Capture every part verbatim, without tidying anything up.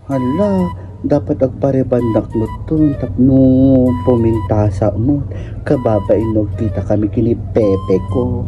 Hala, dapat agparebandak metten tapno pumintasa met. Kababain no agkita kami ken ni bebe ko.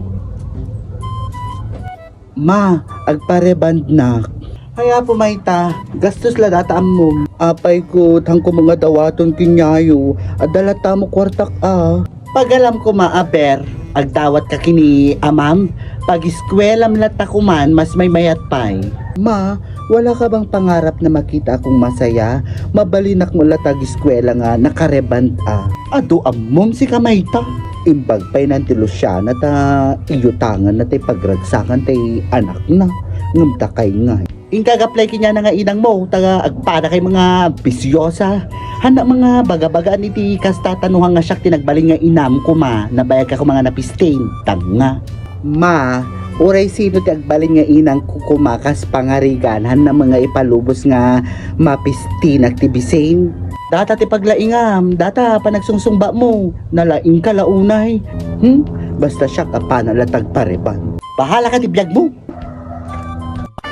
Ma, agparebandnak. Ay, apo, mayta, gastos la data ammom. Apay ko, tangko mga dawaton kenyayo. Adda latta mo kwartak a. Pagalam ko ma, aber, agdawat ka kini amam, pag-eskuelam latta kuman, mas maymayat pay. Ma, wala ka bang pangarap na makita akong masaya? Mabalinak mo latta ag-eskuela nga nakareband a. Adu ammom sika mayta. Imbag pay nan ti Luciana ta iyutangan na ti pagragsakan ti anakna. Ngem dakay ngay. Inka agaplay kenyan nga inang mo, ta agpada kay mga bisyosa. Hanna mga bagabagaan iti kasta ta nuha nga siak ti nagbalin nga inam koma, nabayag ka koma nga napistin. Tanga. Ma, uray sino ti agbalin nga inang ko koma kas pangarigan, hanna mga ipalubos nga mapistinak ti bisin. Data ti paglaingam, data panagsungsungba mo, nalaing ka la unay. Hmm? Basta siak a pana la tagpareban. Bahala ka ti biag mo.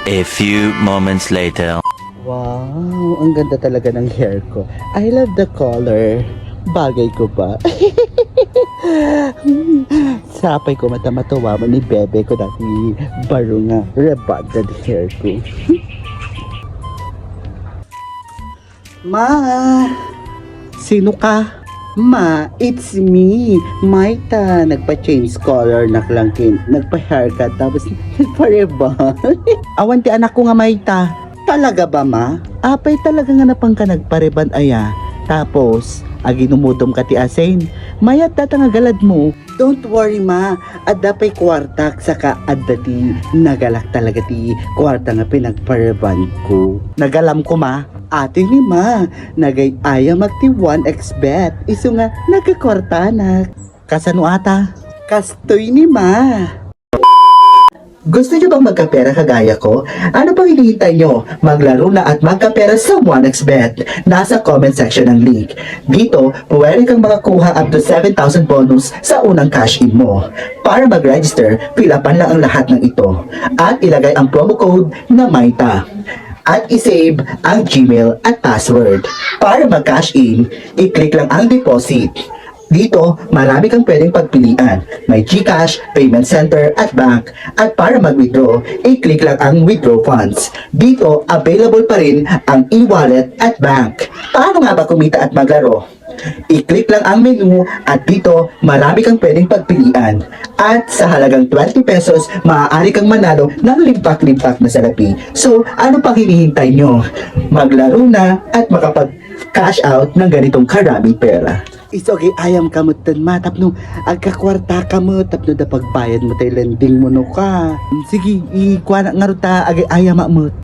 A few moments later. Wow, ang ganda talaga ng hair ko. I love the color. Bagay ko pa. Sapay ko mata matuwa mo ni bebe ko dati baro nga rebonded hair ko. Ma! Sino ka? Ma, it's me, Mayta. Nagpa-change color nak lang kin, nagpa-haircut, tapos nagpa-rebond. Awan ti anak ko nga Mayta. Talaga ba, ma? Apay talaga nga napangka nagpa-rebond aya? Tapos, aginumudom ka ti asin? Mayat data nga galad mo. Don't worry, ma. Adda pay kuartak, saka adda ti nagalak talaga ti kuarta nga pinagparebond ko. Nagalam ko, ma. Ati ni ma, nagay-ayamak ti one X bet. Isu nga nagkakuartanak. Kasano ata? Kastoy ni ma. Gusto niyo bang magkapera kagaya ko? Ano pang hinihintay niyo? Maglaro na at magkapera sa one X bet. Nasa comment section ang link. Dito, pwede kang makakuha up to seven thousand bonus sa unang cash-in mo. Para mag-register, fill upan lang ang lahat ng ito. At ilagay ang promo code na Mayta. At i-save ang Gmail at password. Para mag-cash in, i-click lang ang deposit. Dito, marami kang pwedeng pagpilian. May GCash, payment center, at bank. At para mag-withdraw, i-click lang ang withdraw funds. Dito, available pa rin ang e-wallet at bank. Paano nga ba kumita at maglaro? I-click lang ang menu at dito, marami kang pwedeng pagpilian. At sa halagang twenty pesos, maaari kang manalo ng limpak-limpak na salapi. So, ano pang hinihintay nyo? Maglaro na at makapag-cash out ng ganitong karaming pera. Isu agay-ayam ka met ten, ma, tapno agkakuarta ka met, tapno da pagbayad mo tay lending mo no ka. Sige, ikuanak ngarud ta agay-ayam met.